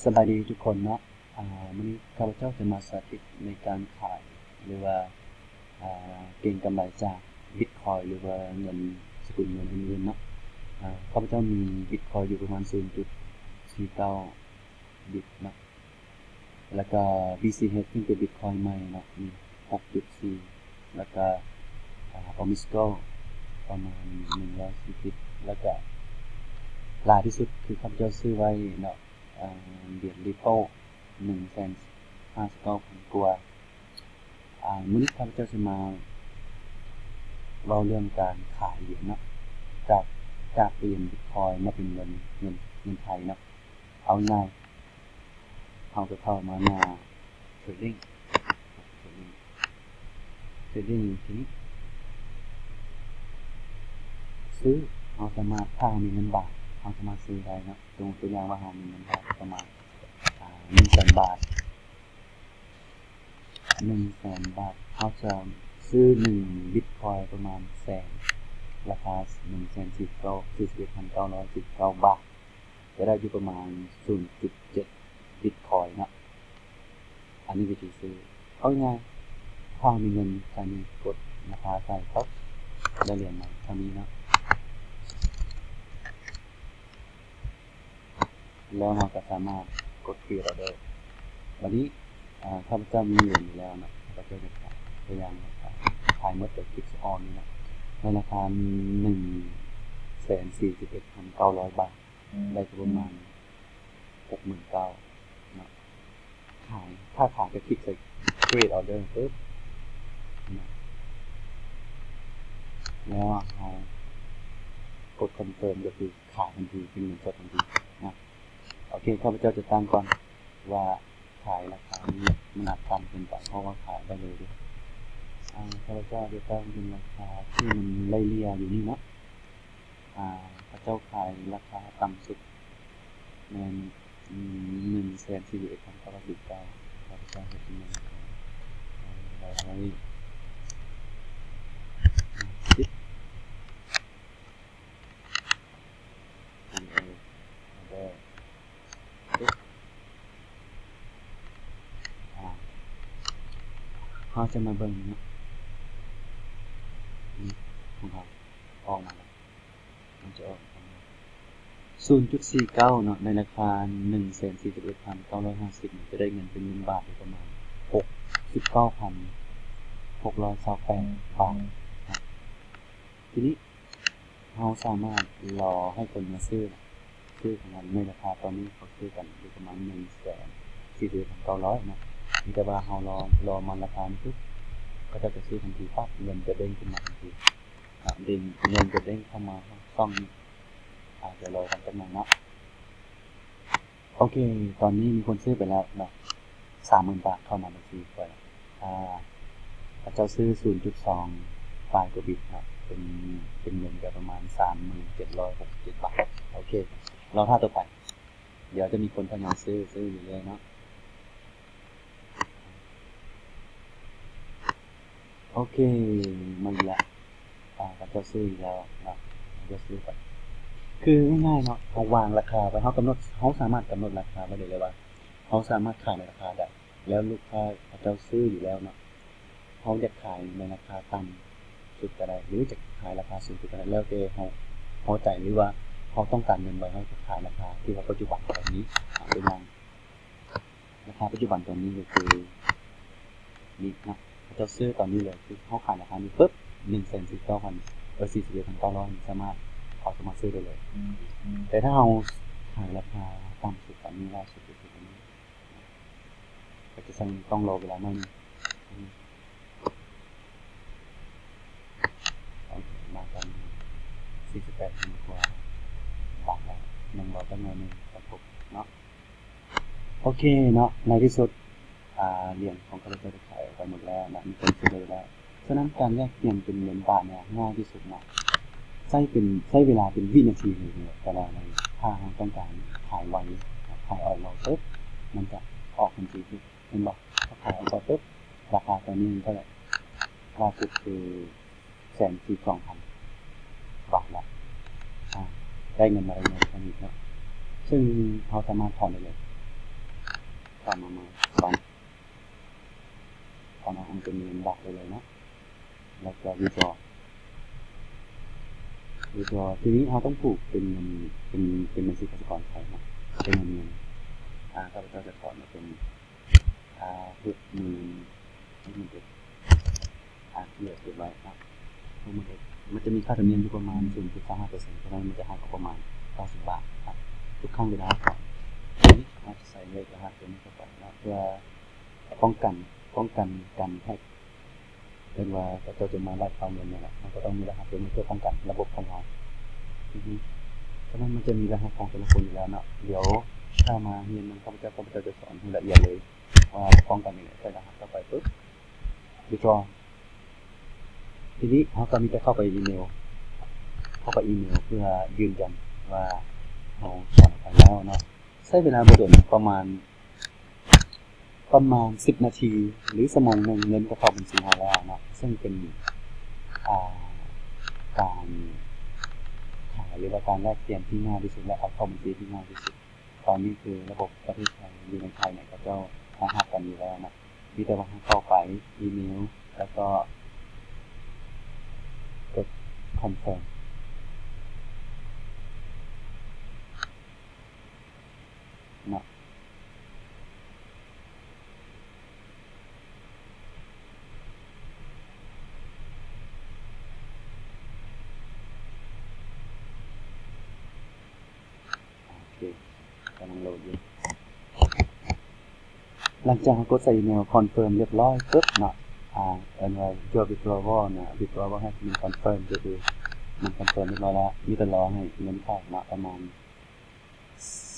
ສະບາຍດີທຸກຄົນເນາະ ອາ ມື້ນີ້ຂ້າພະເຈົ້າຈະມາສາທິດໃນການຂາຍ ຫຼືວ່າ ອາ ເກັງກຳໄລຈາກບິດຄອຍ ຫຼືວ່າເງິນສະກຸນເງິນອື່ນໆເນາະ ອາ ຂ້າພະເຈົ້າມີບິດຄອຍຢູ່ປະມານສູນຈຸດສີ່ເກົ້າບິດເນາະ ແລ້ວກໍ ບີຊີເອັດ ຊຶ່ງເປັນບິດຄອຍໃໝ່ເນາະ ມີຫົກຈຸດສີ່ ແລ້ວກໍ ອາ ໂອມິສໂກ ປະມານໜຶ່ງຮ້ອຍສີ່ສິບ ແລ້ວກໍຫຼາຍທີ່ສຸດຄືຂ້າພະເຈົ້າຊື້ໄວ້ເນາະ ອາ ຫຼຽນຣີໂປ້ ໜຶ່ງແສນຫ້າສິບເກົ້າພັນກວ່າ ອາ ມື້ນີ້ຂ້າພະເຈົ້າຊິມາເວົ້າເລື່ອງການຂາຍຫຼຽນເນາະ ຈາກ ຈາກຫຼຽນບິດຄອຍມາເປັນເງິນ ເງິນ ເງິນໄທເນາະ ເອົາງ່າຍ ເຮົາກໍເຂົ້າມາໜ້າເທຣດດິ້ງ ເທຣດດິ້ງ ເທຣດດິ້ງ ທີນີ້ ຊື້ ເຮົາສາມາດ ຖ້າເຮົາມີເງິນບາດ ເຮົາສາມາດຊື້ໄດ້ເນາະ ຍົກຕົວຢ່າງວ່າເຮົາມີເງິນບາດປະມານ ອາ ໜຶ່ງແສນບາດ ໜຶ່ງແສນບາດ ເຮົາຈະຊື້ໜຶ່ງບິດຄອຍປະມານແສນ ລາຄາໜຶ່ງແສນສີ່ສິບເກົ້າ ສີ່ສິບເອັດພັນເກົ້າຮ້ອຍສີ່ສິບເກົ້າບາດ ຈະໄດ້ຢູ່ປະມານສູນຈຸດເຈັດບິດຄອຍເນາະ ອັນນີ້ວິທີຊື້ ເອົາງ່າຍໆ ຖ້າເຮົາມີເງິນເທົ່ານີ້ ກົດລາຄາໃສ່ ປັບ ໄດ້ຫຼຽນໃໝ່ເທົ່ານີ້ເນາະ ແລ້ວເຮົາກໍສາມາດກົດຄຣີເອດອໍເດີ ບັດນີ້ ອາ ຂ້າພະເຈົ້າມີຫຼຽນຢູ່ແລ້ວເນາະ ຂ້າພະເຈົ້າຈະຂາຍ ຕົວຢ່າງ ຂາຍໝົດ ກໍຄລິກອອນນີ້ເນາະ ໃນລາຄາໜຶ່ງແສນສີ່ສິບເອັດພັນເກົ້າຮ້ອຍບາດ ໄດ້ປະມານຫົກໝື່ນເກົ້າເນາະ ຂາຍ ຖ້າຂາຍກໍຄລິກໃສ່ຄຣີເອດອໍເດີປຶບ ແລ້ວເຮົາກົດຄອນເຟີມ ກໍຄືຂາຍທັນທີ ເປັນເງິນສົດທັນທີນະ ໂອເຄ ຂ້າພະເຈົ້າຈະຕັ້ງກ່ອນວ່າຂາຍລາຄານີ້ມັນອາດຕ່ຳເກີນໄປ ເພາະວ່າຂາຍໄດ້ເລີຍເດ້ ອາ ຂ້າພະເຈົ້າຈະຕັ້ງເປັນລາຄາທີ່ມັນໄລ່ເລ່ຍຢູ່ນີ້ເນາະ ອາ ເຂົາເຈົ້າຂາຍລາຄາຕ່ຳສຸດແມ່ນ ໜຶ່ງແສນສີ່ສິບເອັດພັນເກົ້າຮ້ອຍສິບເກົ້າ ຂ້າພະເຈົ້າເຮັດເປັນ ຮ້ອຍຫ້າສິບ ເຮົາຈະມາເບິ່ງເນາະ ຂອງເຮົາອອກມາແລ້ວ ມັນຈະອອກປະມານສູນຈຸດສີ່ເກົ້າເນາະ ໃນລາຄາໜຶ່ງແສນສີ່ສິບເອັດພັນເກົ້າຮ້ອຍຫ້າສິບ ຈະໄດ້ເງິນເປັນເງິນບາດຢູ່ປະມານຫົກສິບເກົ້າພັນຫົກຮ້ອຍຊາວແປດບາດເນາະ ທີນີ້ເຮົາສາມາດລໍໃຫ້ຄົນມາຊື້ ຊື້ຂອງມັນໃນລາຄາຕອນນີ້ ເຂົາຊື້ກັນຢູ່ປະມານໜຶ່ງແສນສີ່ສິບເກົ້າຮ້ອຍເນາະ ມີແຕ່ວ່າເຮົາລໍ ລໍມັນລາຄານີ້ປຶບ ເຂົາເຈົ້າຈະຊື້ທັນທີ ປັບ ເງິນຈະເດ້ງຂຶ້ນມາທັນທີ ເດ້ງ ເງິນຈະເດ້ງເຂົ້າມາຊ່ອງນີ້ ອາດຈະລໍກັນຈັກໜ່ອຍເນາະ ໂອເຄ ຕອນນີ້ມີຄົນຊື້ໄປແລ້ວເນາະ ສາມໝື່ນບາດເຂົ້າມາບັນຊີຂ້ອຍ ອາ ເຂົາເຈົ້າຊື້ສູນຈຸດສອງປາຍກວ່າບິດເນາະ ເປັນ ເປັນເງິນກໍປະມານສາມໝື່ນເຈັດຮ້ອຍຫົກສິບເຈັດບາດ ໂອເຄ ລໍຖ້າຕໍ່ໄປ ດຽວຈະມີຄົນພະຍາຍາມຊື້ ຊື້ຢູ່ເລື້ອຍເນາະ ໂອເຄ ມາອີກແລ້ວ ອາ ເຂົາເຈົ້າຊື້ອີກແລ້ວເນາະ ເຂົາເຈົ້າຊື້ໄປ ຄືງ່າຍໆເນາະ ເຮົາວາງລາຄາໄວ້ ເຮົາກຳນົດ ເຮົາສາມາດກຳນົດລາຄາໄວ້ໄດ້ເລີຍວ່າ ເຮົາສາມາດຂາຍໃນລາຄາໃດ ແລ້ວລູກຄ້າເຂົາເຈົ້າຊື້ຢູ່ແລ້ວເນາະ ເຮົາຢາກຂາຍໃນລາຄາຕ່ຳສຸດກໍໄດ້ ຫຼືຈະຂາຍລາຄາສູງສຸດກໍໄດ້ ແລ້ວແຕ່ເຮົາພໍໃຈ ຫຼືວ່າເຮົາຕ້ອງການເງິນໄວ ເຮົາຈະຂາຍລາຄາທີ່ວ່າປັດຈຸບັນຕອນນີ້ ອາ ຕົວຢ່າງ ລາຄາປັດຈຸບັນຕອນນີ້ກໍຄືນີ້ເນາະ ເຂົາເຈົ້າຊື້ຕອນນີ້ເລີຍ ຄືເຮົາຂາຍລາຄານີ້ປຶບ ໜຶ່ງແສນສີ່ສິບເກົ້າພັນ ເອີ ສີ່ສິບເກົ້າພັນເກົ້າຮ້ອຍ ນີ້ສາມາດ ເຂົາສາມາດຊື້ໄດ້ເລີຍ ແຕ່ຖ້າເຮົາຂາຍລາຄາຕ່ຳສຸດ ຕອນນີ້ລ່າສຸດກໍຄືຕົວນີ້ ກໍຈະຕ້ອງລໍເວລາໜ້ອຍໜຶ່ງ ມາຕອນສີ່ສິບແປດພັນກວ່າບາດແລ້ວ ຍັງລໍຈັກໜ້ອຍໜຶ່ງ ກໍຄົບເນາະ. ໂອເຄເນາະ ໃນທີ່ສຸດ ອາ ຫຼຽນຂອງຂ້າພະເຈົ້າໄດ້ຂາຍອອກໄປໝົດແລ້ວເນາະ ມີຄົນຊື້ໄປແລ້ວ. ສະນັ້ນການແລກປ່ຽນເປັນເງິນບາດເນຍງ່າຍທີ່ສຸດເນາະ ໃຊ້ເປັນ ໃຊ້ເວລາເປັນວິນາທີເລີຍ ແຕ່ວ່າຖ້າເຮົາຕ້ອງການຂາຍໄວ ຂາຍອອກໄວປຶບ ມັນຈະອອກທັນທີ ເຫັນບໍ່? ເຮົາຂາຍອອກໄປປຶບ ລາຄາຕອນນີ້ມັນເທົ່າໃດ? ລ່າສຸດຄື ແສນສີ່ສິບສອງພັນບາດລະ ອາ ໄດ້ເງິນມາໄດ້ເງິນເທົ່ານີ້ເນາະ ເຊິ່ງເຮົາສາມາດຖອນໄດ້ເລີຍ ຕາມມາໃໝ່ ບັນ ເອົາເງິນບາດໄປເລີຍເນາະ ແລ້ວກໍ withdraw withdraw ທີນີ້ເຮົາຕ້ອງຜູກເປັນເງິນ ເປັນ ເປັນບັນຊີກະສິກອນໄທເນາະ ເປັນເງິນ ເງິນ ອາ ຂ້າພະເຈົ້າຈະຖອນມາເປັນ ອາ ຫົກໝື່ນ ຫົກໝື່ນເອັດ ອາ ທີ່ເກັບໄວ້ເນາະ ຫົກໝື່ນເອັດ ມັນຈະມີຄ່າທຳນຽມຢູ່ປະມານ ສູນຈຸດສາມຫ້າເປີເຊັນ ສະນັ້ນມັນຈະຫັກອອກປະມານເກົ້າສິບບາດເນາະ ທຸກຄັ້ງເວລາເຮົາຖອນ ເຮົາຈະໃສ່ເລກລະຫັດຕົວນີ້ເຂົ້າໄປເນາະ ເພື່ອປ້ອງກັນ ປ້ອງກັນການແຮັກ ເຊັ່ນວ່າເຂົາເຈົ້າຈະມາລັກເອົາເງິນນີ້ແຫຼະ ເຮົາກໍຕ້ອງມີລະຫັດຕົວນີ້ເພື່ອປ້ອງກັນລະບົບຂອງເຮົາ ອືຮຶ ສະນັ້ນມັນຈະມີລະຫັດຂອງແຕ່ລະຄົນຢູ່ແລ້ວເນາະ ດຽວຖ້າມາຮຽນນຳຂ້າພະເຈົ້າ ຂ້າພະເຈົ້າຈະສອນໃຫ້ລະອຽດເລີຍວ່າປ້ອງກັນຈັ່ງໃດ ໃສ່ລະຫັດເຂົ້າໄປປຶບ withdraw ທີນີ້ເຮົາກໍມີແຕ່ເຂົ້າໄປອີເມວ ເຂົ້າໄປອີເມວເພື່ອຢືນຢັນວ່າເຮົາຖອນອອກໄປແລ້ວເນາະ ໃຊ້ເວລາບໍ່ດົນ ປະມານ ປະມານສິບນາທີ ຫຼື ຊົ່ວໂມງໜຶ່ງ ເງິນກໍເຂົ້າບັນຊີເຮົາແລ້ວເນາະ ເຊິ່ງເປັນ ອາ ການຂາຍ ຫຼືວ່າການແລກປ່ຽນທີ່ງ່າຍທີ່ສຸດ ແລະ ເອົາເຂົ້າບັນຊີທີ່ງ່າຍທີ່ສຸດ ຕອນນີ້ຄືລະບົບປະເທດໄທ ຢູ່ໃນໄທນີ້ ເຂົາເຈົ້າຮອງຮັບກັນຢູ່ແລ້ວເນາະ ມີແຕ່ວ່າເຮົາເຂົ້າໄປອີເມວ ແລ້ວກໍກົດ confirm ເນາະ ໂອເຄ ກຳລັງໂຫຼດຢູ່ ຫຼັງຈາກເຮົາກົດໃສ່ອີເມວ confirm ຮຽບຮ້ອຍປຶບເນາະ ອາ ເອີ້ນວ່າ your withdrawal ນະ withdrawal has been confirmed ກໍຄືມັນ confirm ຮຽບຮ້ອຍແລ້ວ ມີແຕ່ລໍໃຫ້ເງິນເຂົ້າເນາະ ປະມານ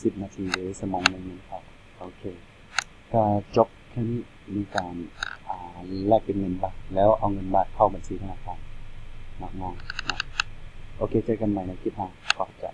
ສິບນາທີ ຫຼື ຊົ່ວໂມງໜຶ່ງ ເງິນເຂົ້າ ໂອເຄ ກໍຈົບແຄ່ນີ້ ໃນການ ອາ ແລກປ່ຽນເງິນບາດ ແລ້ວເອົາເງິນບາດເຂົ້າບັນຊີທະນາຄານເນາະ ງ່າຍເນາະ ໂອເຄ ເຈີກັນໃໝ່ໃນຄລິບໜ້າ ຂອບໃຈ.